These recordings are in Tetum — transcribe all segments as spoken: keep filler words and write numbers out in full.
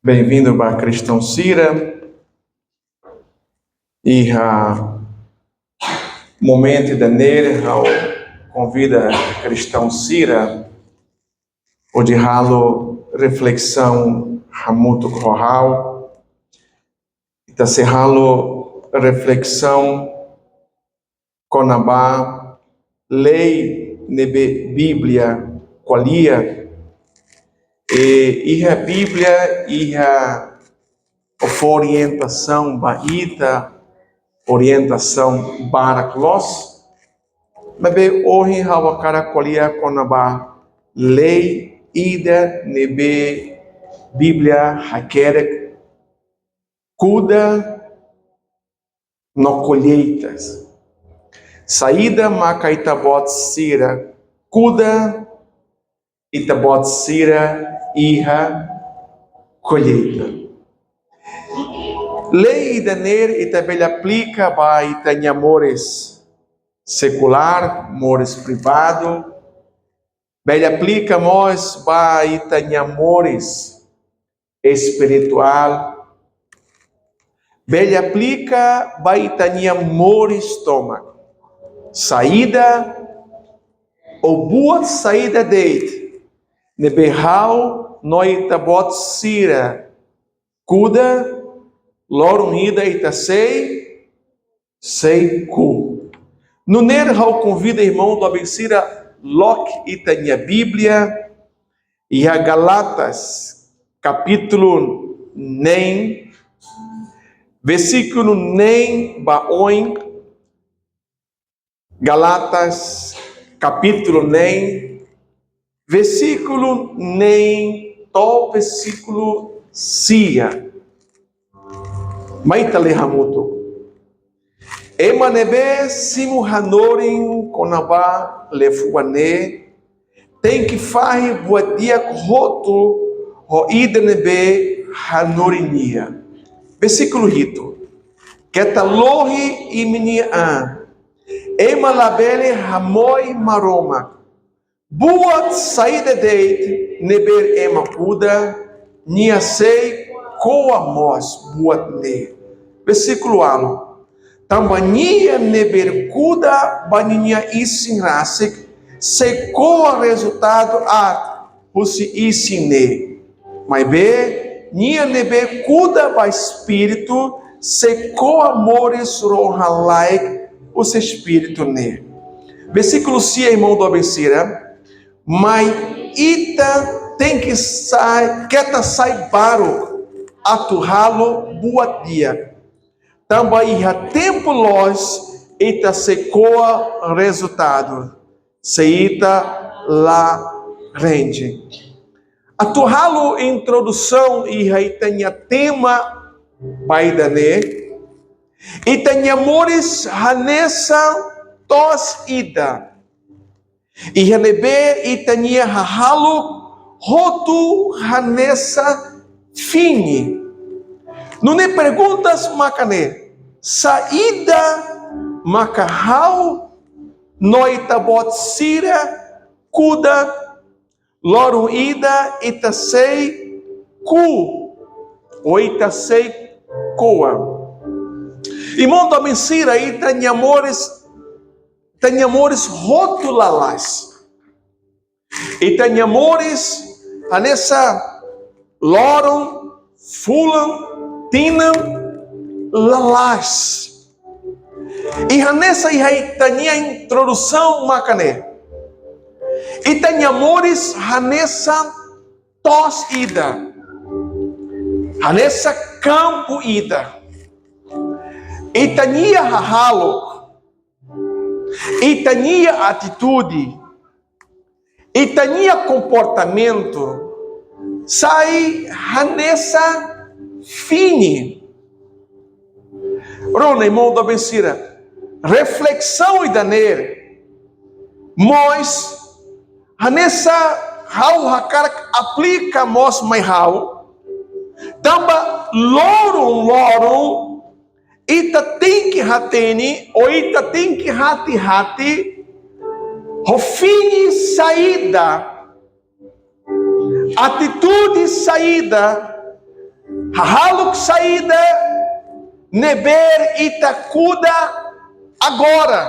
Bem-vindo ba kristaun sira. Iha momentu ida-ne'e ha'u konvida kristaun sira hodi halo reflesaun hamutuk ho ha'u. Ita sei halo reflesaun kona-ba lei ne'ebé Bíblia ko'alia. E iha Bíblia iha fó orientasaun ba ita, orientasaun barak loos. Maibé ohin ha'u hakarak ko'alia kona-ba lei ida ne'ebé Bíblia hakerek, kuda no kolleita. Saida maka ita-boot sira kuda, ita-boot sira iha kolleita. Lei ida-ne'e ita bele aplika ba ita-nia moris sekulár, moris privadu, bele aplika mós ba ita-nia moris espirituál, bele aplika ba ita-nia moris tomak. Saida ou buat saida de'it ne'ebé ha'u no ita-boot sira kuda, loron ida ita sei, sei kuu. Nune'e ha'u konvida irmaun doben sira loke ita-nia Bíblia iha Gálatas kapítulu neen, versíkulu neen ba oin. Gálatas kapítulu neen, versíkulu neen to'o versíkulu sia. Mai ita lee hamutuk. Ema ne'ebé simu hanorin kona-ba liafuan ne'e, tenke fahe buat di'ak hotu ho ida ne'ebé hanorin nia. Versíkulu hitu. Keta lohi imi-nia an. Ema labele hamoe Maromak. Buat saida de'it ne'ebé ema kuda, nia sei ko'a mós buat ne'e. Versíkulu ualu. Tanba nia ne'ebé kuda ba ninia isin rasik, sei ko'a rezultadu aat husi isin ne'e. Maibé, nia ne'ebé kuda ba espíritu, sei ko'a moris rohan-laek husi espíritu ne'e. Versíkulu sia, irmaun doben sira, mai ita tenke sai, keta sai baruk atu halo buat di'ak. Tanba iha tempu loos ita sei ko'a rezultadu, se ita la rende. Atu halo introdusaun iha ita-nia tema ba ida-ne'e, ita-nia moris hanesan to'os ida iha ne'ebé ita-nia hahalok hotu hanesan fini. Nune'e perguntas maka ne'e, saida maka ha'u no ita-boot sira kuda, loron ida ita sei kuu, ou ita sei ko'a. Irmaun doben sira, ita-nia moris, ita-nia moris hotu lalais. Ita-nia moris hanesan loron, fulan, tinan, lalais. I hanesan iha ita-nia introdusaun maka ne'e, ita-nia moris hanesan to'os ida, hanesan kampu ida. Ita-nia hahalok, ita-nia atitude, ita-nia komportamentu sai hanesan fini. Rona, irmaun doben sira, reflesaun ida-ne'e mós hanesan ha'u hakarak aplika mós mai ha'u. Tanba loron-loron ita tenke hatene, ou ita tenke hati-hati ho fini saida, atitude saida Hahalok saida ne'ebé ita kuda agora?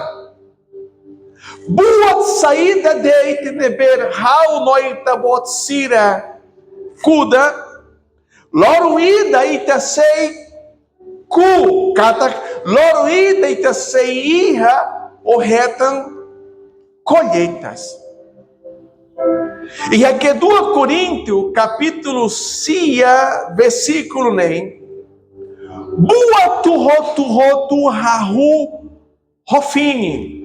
Buat saida de'it ne'ebé ha'u no ita-boot sira kuda? Loron ida ita sei ku, katak loron ida ita sei iha ou hetan kolleitas. Iha kedua Korintu, kapítulu sia, versíkulu neen: Buat hotu-hotu hahú ho fini.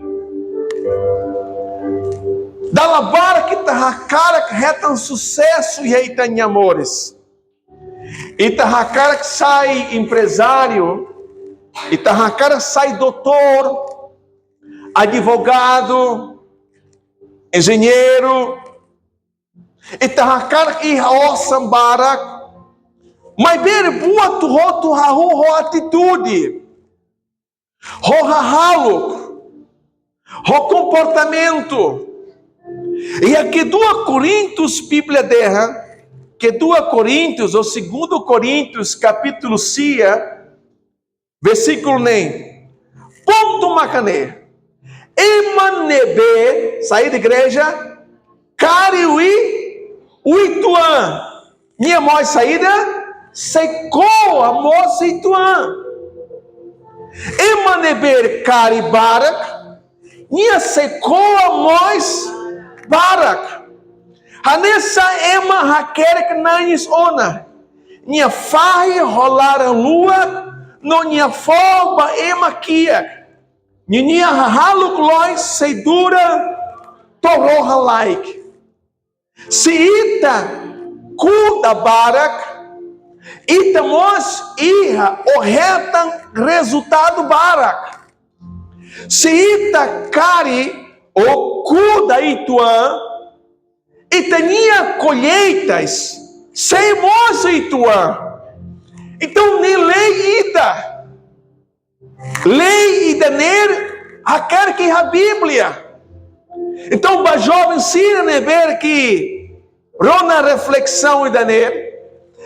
Dala barak ita hakarak hetan susesu iha ita-nia moris. Ita hakarak sai emprezáriu, ita hakarak sai doutór, advogadu, enjeñeiru, ita hakarak iha osan barak, maibé buat hotu-hotu hahú ho atitude, ho hahalok, ho komportamentu. Iha kedua Korintus, Bíblia dehan, kedua Korintus, ou segundu Korintus, kapítulu sia, versíkulu neen. Pontu maka ne'e. Ema ne'ebé, saida, igreja, kari ui-, uitoan, nia moe saida? Sei ko'a mós uitoan. Ema ne'ebé kari barak, nia sei ko'a mós barak. Hanesan ema hakerek nanis ona, nia fahi ho laran-luak, no nia fó ba ema kiak. Ninia hahalok loos sei dura to'o rohan-laek. Se ita kuda barak, ita mós iha ou hetan rezultadu barak. Se ita kari ou kuda uitoan, ita-nia kolleitas sei mós uitoan. Entaun, ne'e lei ida. Lei ida-ne'e hakerek iha Bíblia. Entaun, ba joven sira ne'ebé ke rona reflesaun ida-ne'e,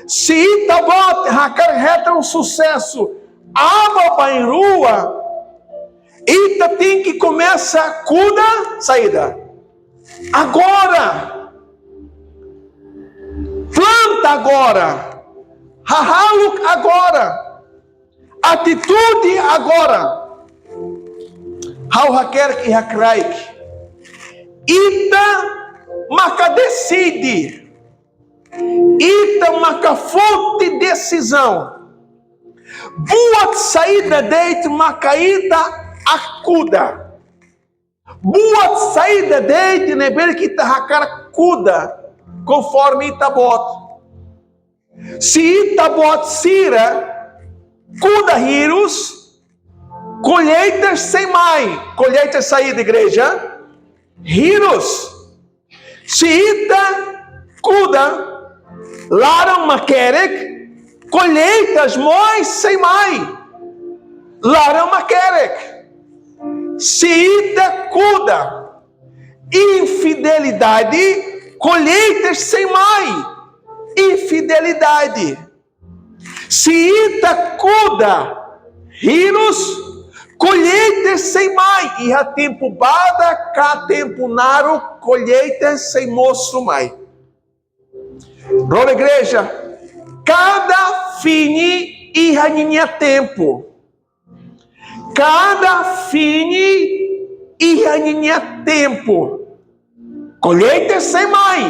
se ita-boot hakarak hetan susesu aban-bainrua, ita tenke komesa kuda saida? Agora. Planta agora. Hahalok agora. Atitude agora. Ha'u hakerek iha kraik. Ita maka deside. Ita maka foti desizaun. Buat saida de'it maka ita kuda. Buat saida de'it ne'ebé ke ita hakarak kuda, konforme ita-boot. Se ita-boot sira kuda hirus, kolleita sei mai. Kolleita saida, igreja? Hirus. Se ita kuda laran makerek, kolleita mós sei mai. Laran makerek. Se ita kuda infidelidade, kolleita sei mai. Infidelidade. Se ita kuda hirus, kolleita sei mai. Iha tempu badak ka tempu naruk, kolleita sei mosu mai. Rona, igreja, kada fini iha ninia tempu. Kada fini iha ninia tempu. Kolleita sei mai,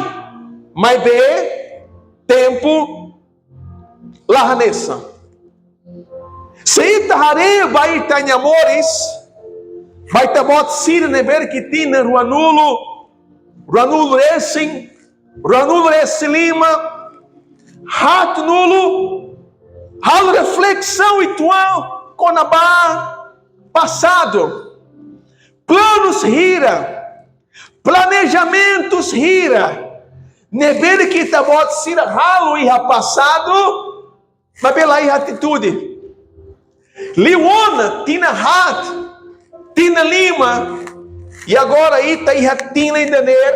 maibé tempu la hanesan. Se ita haree ba ita-nia moris, ba ita-boot sira ne'ebé ke tinan ruanulu, ruanulu-resin, ruanulu-resin-lima, haatnulu, halo reflesaun uitoan kona-ba pasadu. Planus hira, planejamentus hira ne'ebé ke ita-boot sira halo iha pasadu, maibé la iha atitude. Liu ona tinan haat, tinan lima, i agora ita iha tinan ida-ne'e,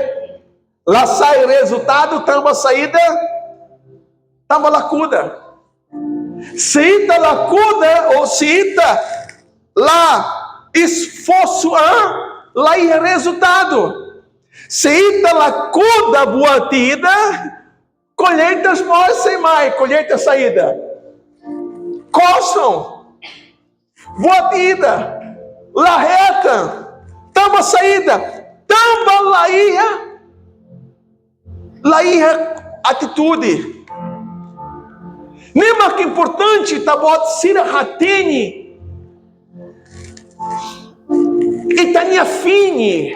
la sai rezultadu tanba saida? Tanba la kuda. Se ita la kuda, ou se ita la esforsu an, la iha rezultadu. Se ita la kuda buat ida, kolleita moos sei mai. Kolleita saida? Kosong. Buat ida la hetan. Tanba saida? Tanba la iha, la iha atitude. Ne'e mak importante ita-boot sira hatene ita-nia fini,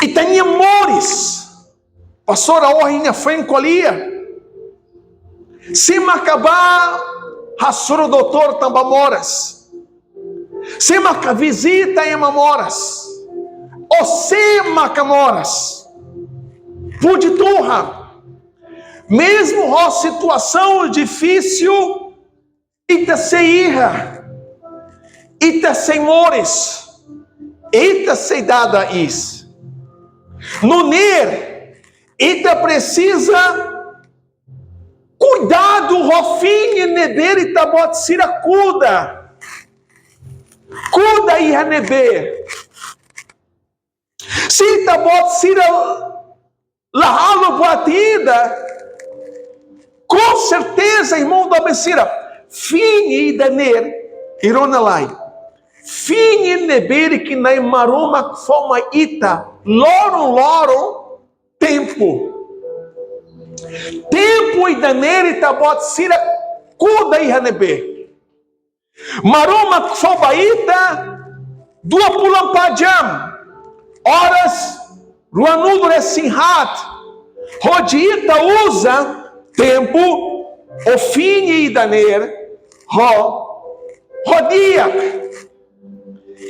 ita-nia moris. Pastora, ohin nia foin ko'alia. Sé maka bá hasoru doutór tanba moras? Sé maka vizita ema moras? Ou sé maka moras? Puji Tuhan. Mezmu ho situasaun difisil, ita sei iha, ita sei moris, ita sei dada iis. Nune'e, ita presiza kuidadu ho fini ne'ebé ita-boot sira kuda. Kuda iha ne'ebé? Se ita-boot sira la halo buat ida, com certeza, irmaun doben sira, fini ida-ne'e, irona lai. Fini ne'ebé ke Na'i Maromak fó mai ita loron-loron, tempu. Tempu ida-ne'e ita-boot sira kuda iha ne'ebé? Maromak fó ba ita dua puluh empat jam, oras ruanulu-resin-haat, hodi ita uza tempu ou fini ida-ne'e ho, ho di'ak.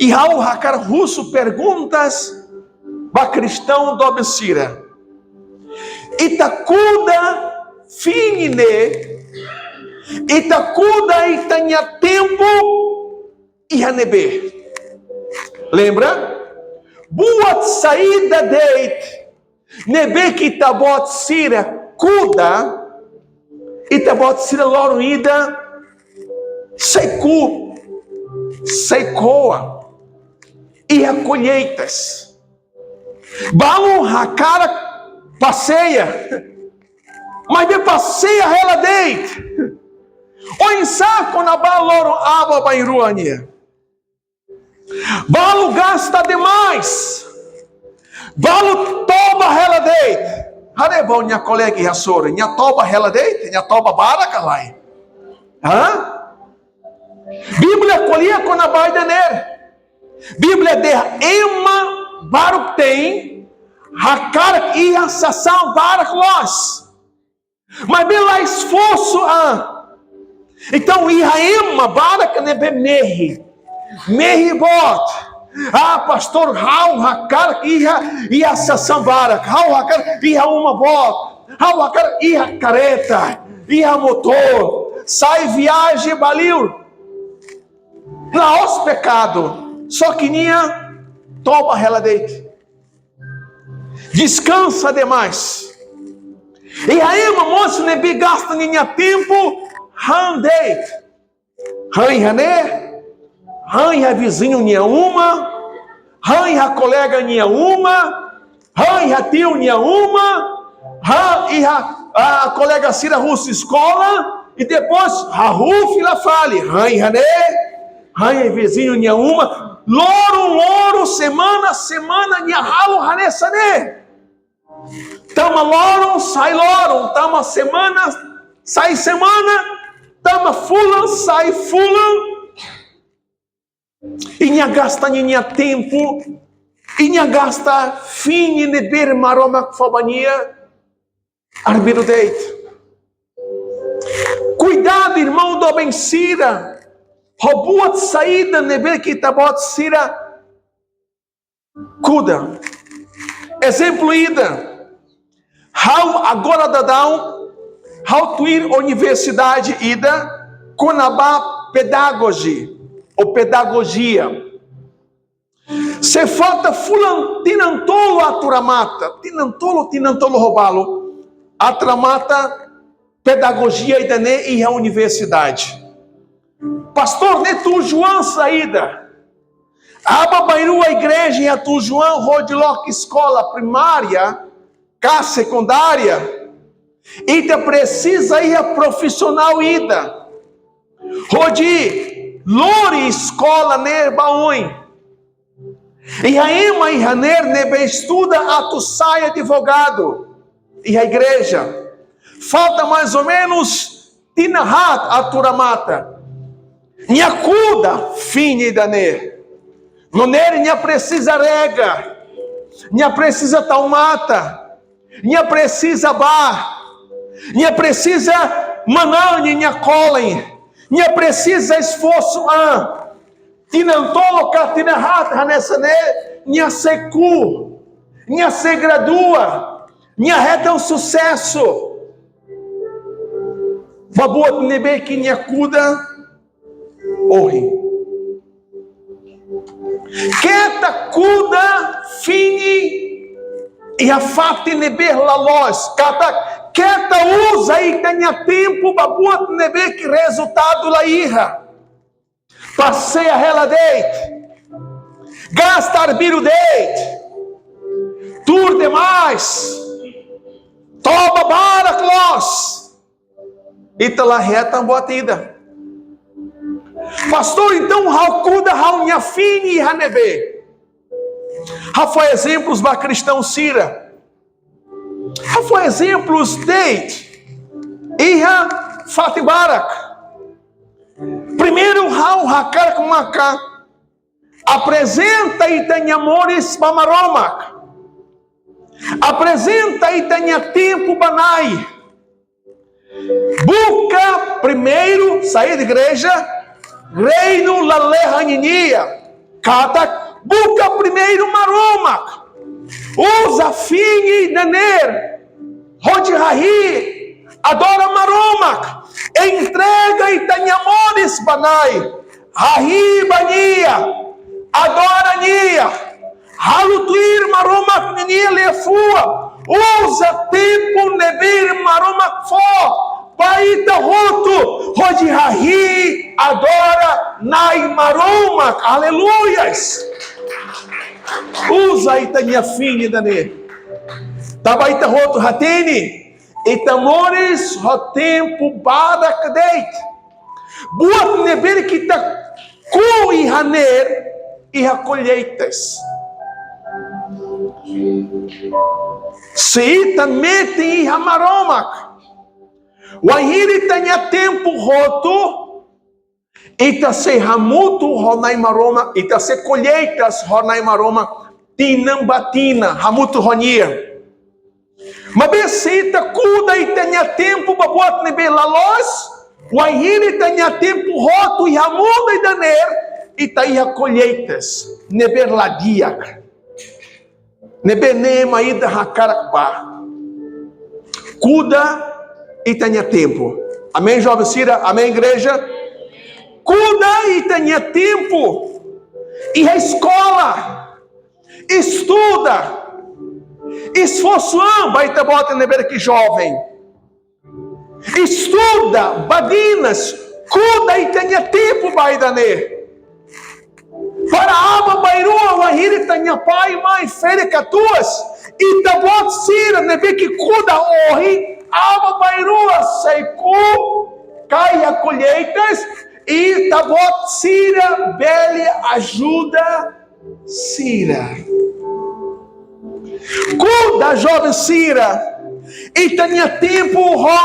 I ha'u hakarak husu perguntas ba kristaun doben sira. Ita kuda fini ne'e, ita kuda ita-nia tempu iha ne'ebé? Lembra? Buat saida de'it ne'ebé ke ita-boot sira kuda, ita-boot sira loron ida sei ku, sei ko'a. Iha kolleitas. Balu hakarak paseia. Maibé paseia hela de'it. Oinsá kona-ba loron aban-bainrua nian? Balu gasta demais. Balu toba hela de'it. Haree ba ó-nia kolega iha sorin, nia toba hela de'it, nia toba barak ka lae? Hã? Bíblia ko'alia kona-ba ida-ne'e. Bíblia dehan ema baruk-teen hakarak iha sasán barak loos, maibé la esforsu an. Entaun, iha ema barak ne'ebé mehi. Mehi boot. Ah, pastór, ha'u hakarak iha, iha sasán barak. Ha'u hakarak iha uma boot. Ha'u hakarak iha karreta, iha motór. Sai viajen ba liur. La'ós pekadu. Só ke nia toba hela de'it. Deskansa demais. Iha ema mós ne'ebé gasta ninia tempu han de'it. Han iha ne'e, han iha viziñu nia uma, han iha kolega nia uma, han iha tiu nia uma, han iha, ah, kolega sira husi eskola, i depois hahú fila fali, han iha ne'e, han iha viziñu nia uma, loron-loron, semana-semana nia halo hanesan ne'e. Tama loron, sai loron, tama semana, sai semana, tama fulan, sai fulan. I nia gasta ninia tempu, i nia gasta fini ne'ebé Maromak fó ba nia, arbiru de'it. Kuidadu, irmaun doben sira, ho buat saida ne'ebé ke ita-boot sira kuda. Ezemplu ida, ha'u agora daudaun, ha'u tuir universidade ida kona-ba pedagogy, ou pedagojia. Sei falta fulan tinan tolu atu remata, tinan tolu, tinan tolu ho balu atu remata pedagojia ida-ne'e iha universidade. Pastór, ne'e tujuan saida? Aban-bainrua igreja iha tujuan hodi loke eskola primária ka sekundária, ita presiza iha profisionál ida hodi lori eskola ne'e ba oin. Iha ema iha ne'e ne'ebé estuda atu sai advogadu iha igreja. Falta mais ou menos tinan haat atu remata. Nia kuda fini ida-ne'e. Nune'e nia presiza rega, nia presiza tau matan, nia presiza bá, nia presiza manán ninia kolen, nia presiza esforsu an. Tinan tolu ka tinan haat hanesan ne'e, nia sei ku'u, nia sei gradua, nia hetan susesu. Ba buat ne'ebé ke nia kuda ohin. Keta kuda fini iha fatin ne'ebé la loos. Katak keta uza ita-nia tempu ba buat ne'ebé ke rezultadu la iha. Paseia hela de'it. Gasta arbiru de'it. Tuur demais. Toba barak loos. Ita la hetan buat ida. Pastór, entaun ha'u kuda ha'u-nia fini iha ne'ebé? Ha'u fó ezemplus ba kristaun sira. Ha'u fó ezemplus de'it iha fatin barak. Primeiru, ha'u hakarak maka aprezenta ita-nia moris ba Maromak. Aprezenta ita-nia tempu ba Na'i. Buka primeiru, saida igreja, reinu lalehan nian. Katak buka primeiru Maromak. Uza fini ida-ne'e hodi hahi'i, adora Maromak, entrega ita-nia moris ba Na'i, hahi'i ba Nia, adora Nia, halo tuir Maromak ninia liafuan, uza tempu ne'ebé Maromak fó ba ita hotu hodi hahi'i, adora Na'i Maromak. Aleluias! Uza ita-nia fini ida-ne'e. Tanba ita hotu hatene, ita moris ho tempu badak de'it. Buat ne'ebé ke ita ku'u iha ne'e, iha kolleita. Se ita metin iha Maromak, wainhira ita-nia tempu hotu, ita sei hamutuk ho Na'i Maromak, ita sei kolleita ho Na'i Maromak, tinan ba tinan, hamutuk ho Nia. Maibé se ita kuda ita-nia tempu ba buat ne'ebé la loos, wainhira ita-nia tempu hotu iha mundu ida-ne'e, ita iha kolleita ne'ebé la di'ak. Ne'ebé ne'e mak ita hakarak bá. Kuda ita-nia tempu. Amen, joven sira? Amen, igreja? Kuda ita-nia tempu. Iha eskola. Estuda. Esforsu an ba ita-boot ne'ebé ke joven. Estuda, badinas, kuda ita-nia tempu ba ida-ne'e. Para aban-bainrua, wainhira ita-nia pai, mãe, ferik, katuas, ita-boot sira ne'ebé ke kuda ohin, aban-bainrua sei ku'u, iha kolleita, ita-boot sira bele ajuda sira. Kuda joven sira, ita-nia tempu ho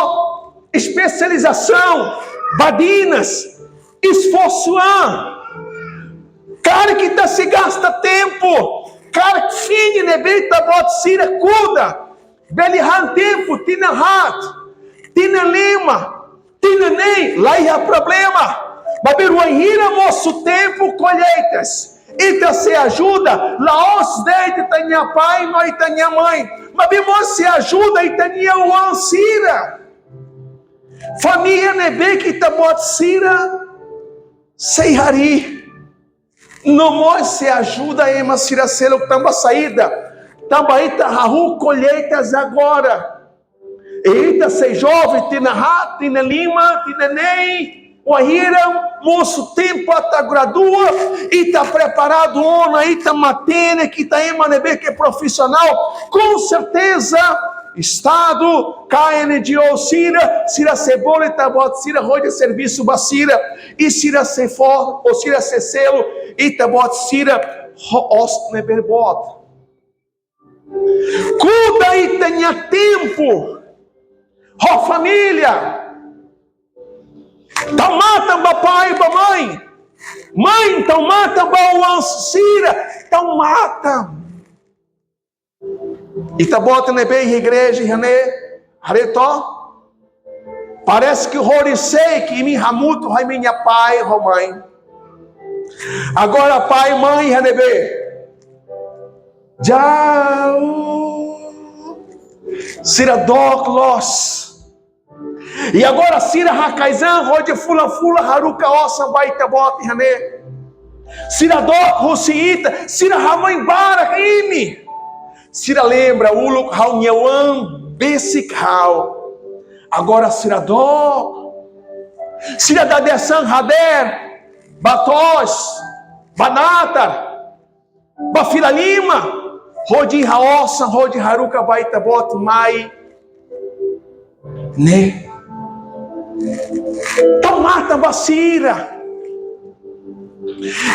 espesializasaun, badinas, esforsu an. Karik ita sei gasta tempu, karik fini ne'ebé ita-boot sira kuda, bele han tempu, tinan haat, tinan lima, tinan neen, la iha problema. Maibé wainhira mosu tempu kolleita, ita sei ajuda, la'ós de'it ita-nia pai no ita-nia mãe, maibé mós sei ajuda ita-nia oan sira. Família ne'ebé ke ita-boot sira sei harii. No mós sei ajuda ema sira seluk tanba saida? Tanba ita hahú kolleita agora. Ita sei joven, tinan haat, tinan lima, tinan neen, wainhira mosu tempu atu gradua, ita preparadu ona, ita matenek, ita ema ne'ebé ke profisionál, com certeza, Estadu, ka N G O sira, sira sei bolu ita-boot sira hodi servisu ba sira, i sira sei fó, ou sira sei selu ita-boot sira ho osan ne'ebé boot. Kuda ita-nia tempu ho família. Tau matan ba pai, ba mãe. Mãe, tau matan ba oan sira. Tau matan. Ita-boot ne'ebé iha igreja, iha ne'e, haree to'ok. Parese ke horiseik imi hamutuk ho imi-nia pai ho mãe. Agora pai, mãe iha ne'ebé? Jauh. Sira dook loos. I agora sira haka'as an hodi fulan-fulan haruka osan ba ita-boot iha ne'e. Sira dook husi ita, sira hanoin barak imi. Sira lembra uluk ha'u-nia oan besik ha'u. Agora sira dook. Sira dadeer-saan hadeer, ba to'os, ba natar, ba fila liman, hodi iha osan, hodi haruka ba ita-boot mai ne'e. Tau matan ba sira.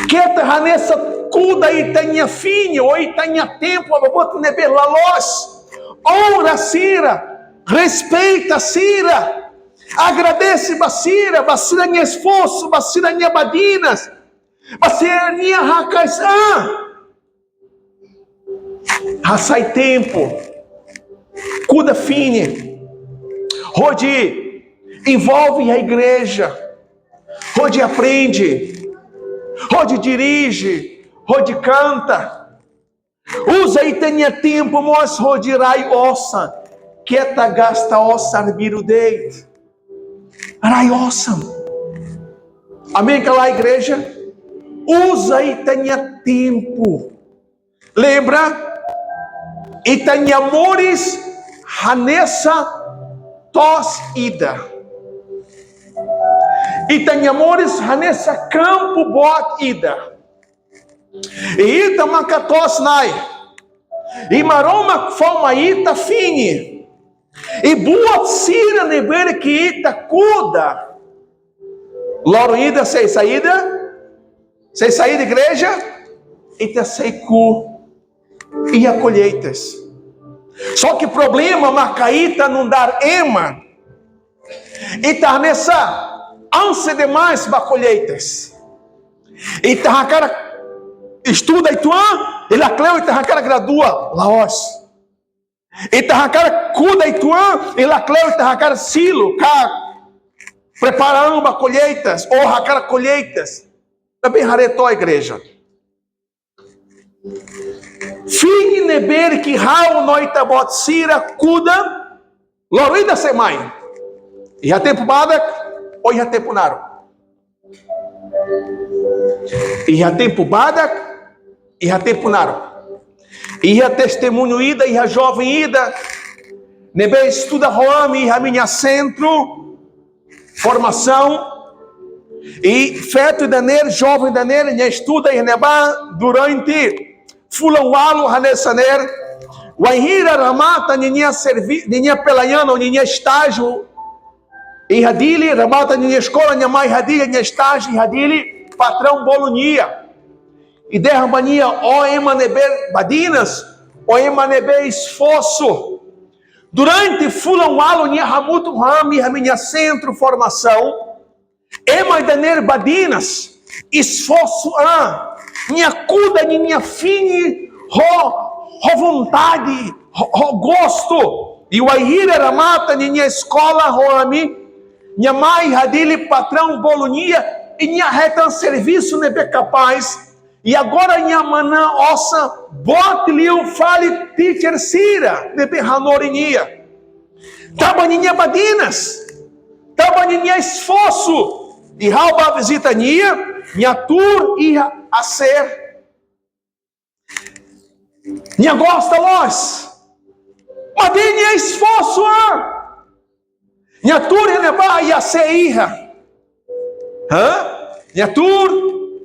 Keta hanesan kuda ita-nia fini, ou ita-nia tempu, ba buat ne'ebé la loos. Onra sira, respeita sira, agradese ba sira, ba sira-nia esforsu, ba sira-nia badinas, ba sira-nia haka'as an. Hasai tempu, kuda fini, hodi envolve iha igreja, hodi aprende, hodi dirije, hodi kanta. Uza ita-nia tempu mós hodi rai osan, keta gasta osan arbiru de'it. Rai osan. Amen ka lae, igreja? Uza ita-nia tempu. Lembra, ita-nia moris hanesan to'os ida. Ita-nia moris hanesan kampu boot ida. I ita maka to'os-na'in. I Maromak fó mai ita fini. I buat sira ne'ebé ke ita kuda, loron ida sei saida? Sei saida, igreja? Ita sei ko'alia kolleita. Só ke problema maka ita nu'udar ema, ita hanesan ansia demais ba kolleita. Ita hakarak estuda uitoan, i lakleur ita hakarak gradua, la'ós. Ita hakarak kuda uitoan, i lakleur ita hakarak silu, ka prepara an ba kolleita, ou hakarak kolleita. Maibé haree to'ok, igreja. Fini ne'ebé ke ha'u no ita-boot sira kuda, loron ida sei mai. Iha tempu badak, ou iha tempu naruk? Iha tempu badak, iha tempu naruk. Iha testemuñu ida, iha joven ida ne'ebé estuda ho ami iha ami-nia sentru formasaun. I feto ida-ne'e, joven ida-ne'e, nia estuda iha ne'ebá durante fulan ualu hanesan ne'e. Wainhira remata ninia servi-, ninia pelayanan, ninia estájiu iha Dili, remata ninia eskola, nia mai iha Dili, nia estájiu iha Dili, patraun bolu nia. I dehan ba nia: ó ema ne'ebé badinas, ó ema ne'ebé esforsu. Durante fulan ualu nia hamutuk ho ami iha ami-nia sentru formasaun. Ema ida-ne'e badinas, esforsu an, nia kuda ninia fini ho, ho vontade, ho, ho gostu. I wainhira remata ninia eskola ho ami, nia mai iha Dili, patraun bolu nia, i nia hetan servisu ne'ebé kapás. I agora nia manán osan boot liu fali teacher sira ne'ebé hanorin nia. Tanba ninia badinas, tanba ninia esforsu. I ha'u bá vizita nia, nia tuur iha A C R. Nia gosta loos. Maibé nia esforsu an. Nia tuur iha ne'ebá, iha sé iha. Hã? Nia tuur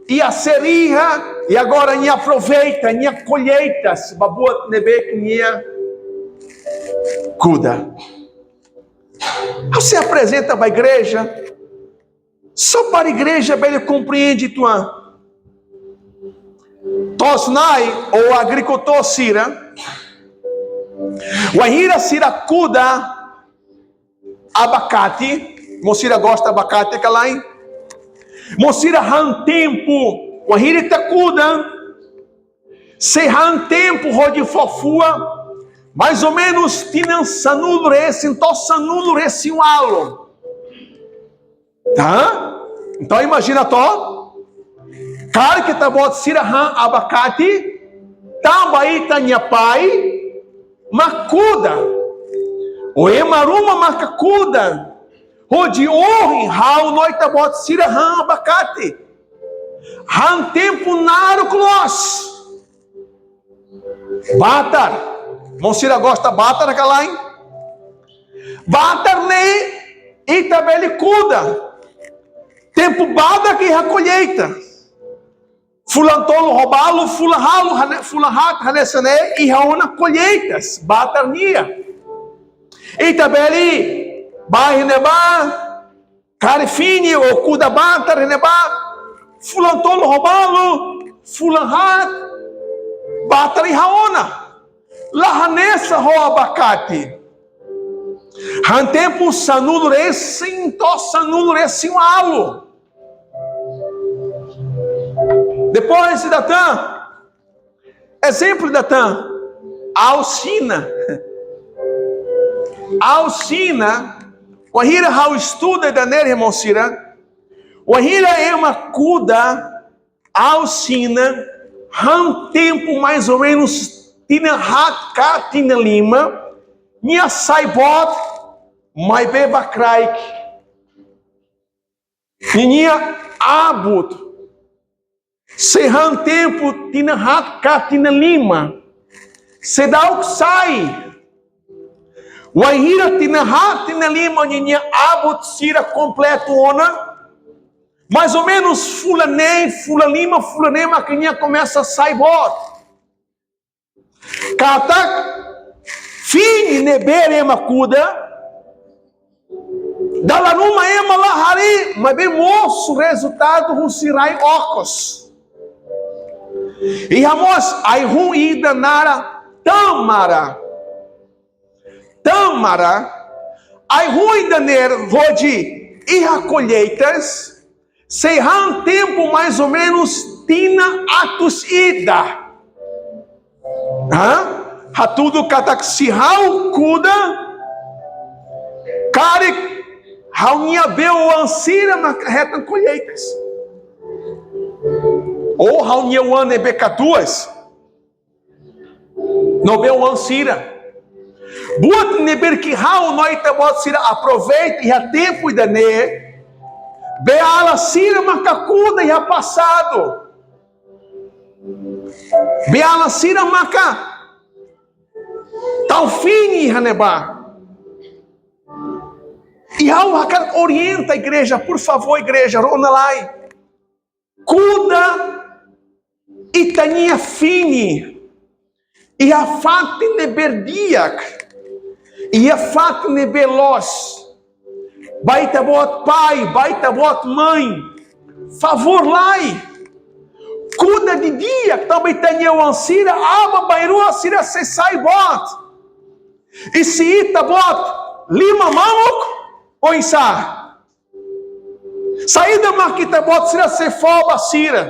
iha sé iha, i agora nia aproveita, nia kolleita, ba buat ne'ebé ke nia kuda. Ha'u sei aprezenta ba igreja, só para igreja bele komprende tuan. To'os-na'in ou agrikultór sira, wainhira sira kuda abakate, maun sira gosta abakate ka lae? Maun sira han tempu, wainhira ita kuda, sei han tempu hodi fó fuan, mais ou menus tinan sanulu-resin to'o sanulu-resin-ualu. Tá? Entaun imajina to'ok, karik ita-boot sira han abakate, tanba ita-nia pai mak kuda, ou ema ruma maka kuda, hodi ohin ha'u no ita-boot sira han abakate. Han tempu naruk loos. Batar. Maun sira gosta batar ka lae? Batar ne'e ita bele kuda. Tempu badak iha kolleita. Fulan tolu ho balu, fulan haat, hane-, fulan haat hanesan ne'e iha ona kolleita batar nian. Ita bele bá iha ne'ebá, kari fini ou kuda batar iha ne'ebá, fulan tolu ho balu, fulan haat, batar iha ona. La hanesan ho abakate. Han tempu sanulu-resin to'o sanulu-resin-ualu. Depois ida tan, ezemplu ida tan, ha'u simu. Ha'u simu, wainhira ha'u estuda ida-ne'e, irmaun sira, wainhira ema kuda, ha'u simu, han tempu mais ou menus tinan haat ka tinan lima, nia sai boot, maibé ba kraik. Ninia abut sei han tempu tinan haat ka tinan lima, seidauk sai. Wainhira tinan haat, tinan lima, ninia abut sira kompletu ona, mais ou menus fulan neen, fulan lima, fulan neen mak nia komesa sai boot. Katak fini ne'ebé ema kuda, dala ruma ema la harii, maibé mosu rezultadu husi rai okos. Iha mós ai-hun ida naran tâmara. Tâmara, ai-hun ida-ne'e hodi iha kolleitas, sei han tempu mais ou menus tinan atus ida. Hã? Hatudu katak se ha'u kuda, karik ha'u-nia bei-oan sira mak hetan kolleitas. Ou ha'u-nia oan ne'ebé katuas no bei-oan sira. Buat ne'ebé ke ha'u no ita-boot sira aproveita iha tempu ida-ne'e, bei-ala sira maka kuda iha pasadu. Bei-ala sira maka tau fini iha ne'ebá. I ha'u hakarak orienta igreja, por favór, igreja, rona lai. Kuda ita-nia fini iha fatin ne'ebé di'ak, iha fatin ne'ebé loos. Ba ita-boot pai, ba ita-boot mãe, favór lai. Kuda didi'ak, tanba ita-nia oan sira, aban-bainrua sira sei sai boot. I se ita-boot lima mamuk, oinsá? Saida mak ita-boot sira sei fó ba sira?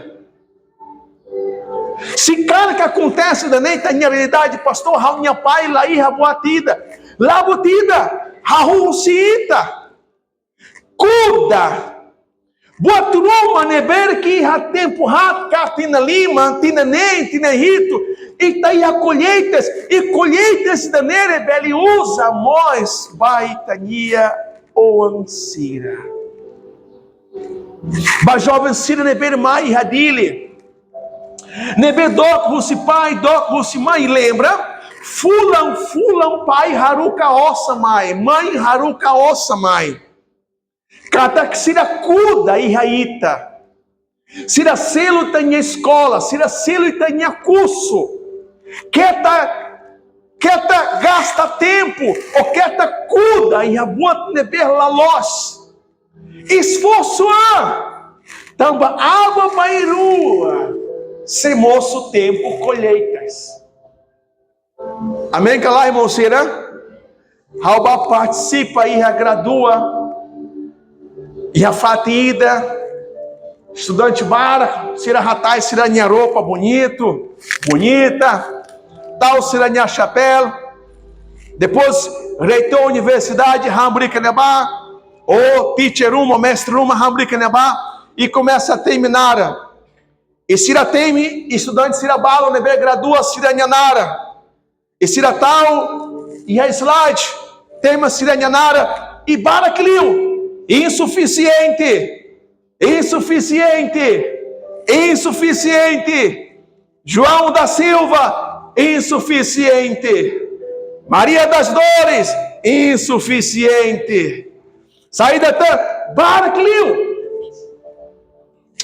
Se karik akontese ida-ne'e iha ita-nia realidade, pastór, ha'u-nia pai la iha buat ida. La buat ida, hahú husi ita. Kuda. Buat ruma ne'ebé ke iha tempu haat ka tinan lima, tinan neen, tinan hitu, ita iha kolleitas, i kolleitas ida-ne'e bele uza mós ba ita-nia oan sira. Ba joven sira ne'ebé mai iha Dili, ne'ebé dook husi pai, dook husi mãe, lembra? Fulan-fulan pai haruka osan mai, mãe haruka osan mai. Katak sira kuda iha ita. Sira selu ita-nia eskola, sira selu ita-nia kursu. Keta, keta gasta tempu, ou keta kuda iha buat ne'ebé la loos. Esforsu an, tanba aban-bainrua sei mosu tempu kolleita. Amen ka lae, irmaun sira? Ha'u bá partisipa iha gradua, iha fatin ida, estudante barak, sira hatais sira-nia roupa bonitu, bonita, tau sira-nia xapéu. Depois, reitór universidade hamriik iha ne'ebá, ou teacher ruma, mestre ruma hamriik iha ne'ebá, i komesa temi naran. I sira temi estudante sira balu ne'ebé gradua sira-nia naran. I sira tau iha slide, temi sira-nia naran, i barak liu, insufisiente, insufisiente, insufisiente. João da Silva, insufisiente. Maria das Dores, insufisiente. Saida tan, barak liu.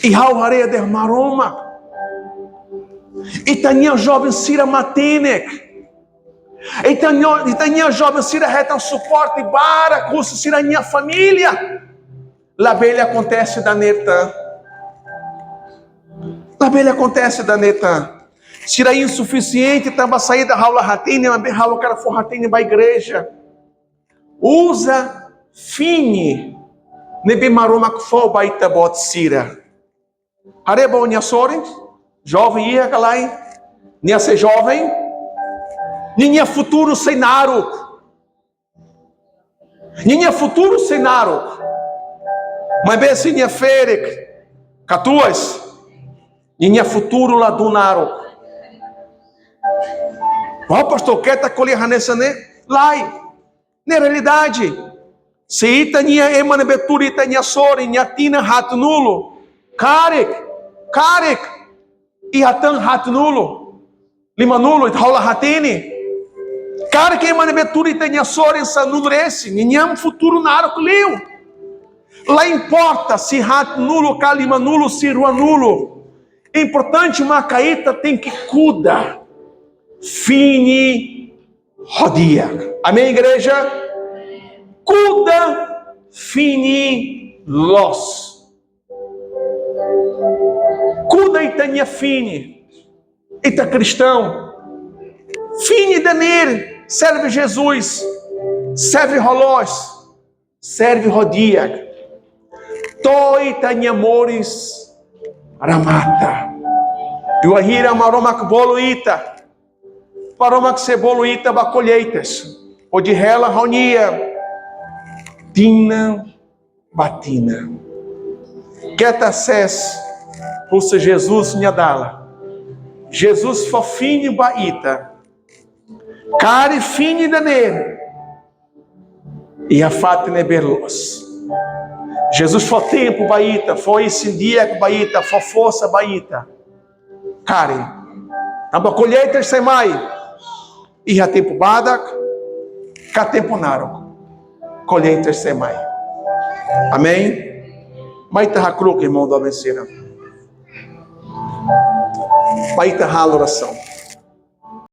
I ha'u haree dehan Maromak, ita-nia joven sira matenek. Ita-nia, ita-nia joven sira hetan suporte barak husi sira-nia família. Labele akontese ida-ne'e tan. Labele akontese ida-ne'e tan. Sira insufisiente tanba saida ha'u la hatene, maibé ha'u hakarak fó hatene ba igreja. Uza fini ne'ebé Maromak fó ba ita-boot sira. Haree ba ó-nia sorin, joven iha ka lae? Nia sei joven. Ninia futuru sei naruk. Ninia futuru sei naruk. Maibé se nia ferik katuas, ninia futuru ladún naruk. Wah, pastór, keta ko'alia hanesan ne'e? Lae. Ne'e realidade. Se ita-nia ema ne'ebé tuur iha ita-nia sorin, nia tinan haatnulu, karik, karik, iha tan haatnulu, limanulu, ita ha'u la hatene. Karik ema ne'ebé tuur iha ita-nia sorin sanulu-resin, ninia futuru naruk liu. La importa se haatnulu ka limanulu, se ruanulu. Importante maka ita tenke kuda fini ho di'ak. Amen, igreja? Kuda fini loos. Kuda ita-nia fini. Ita kristaun. Fini ida-ne'e, serve Jesus, serve ho loos, serve ho di'ak. To'o ita-nia moris remata. I wainhira Maromak bolu ita, Maromak sei bolu ita ba kolleita. Hodi hela ho nia tinan ba tinan. Keta sees husi Jesus nia dalan. Jesus fó fini ba ita. Kari fini ida-ne'e iha fatin ne'ebé loos. Jesus fó tempu ba ita, fó isin di'ak ba ita, fó forsa ba ita. Kari. Tanba kolleita sei mai. Iha tempu badak, ka tempu naruk, kolleita sei mai. Amen? Mai ita hakru'uk, irmaun doben sira. Mai ita halo orasaun.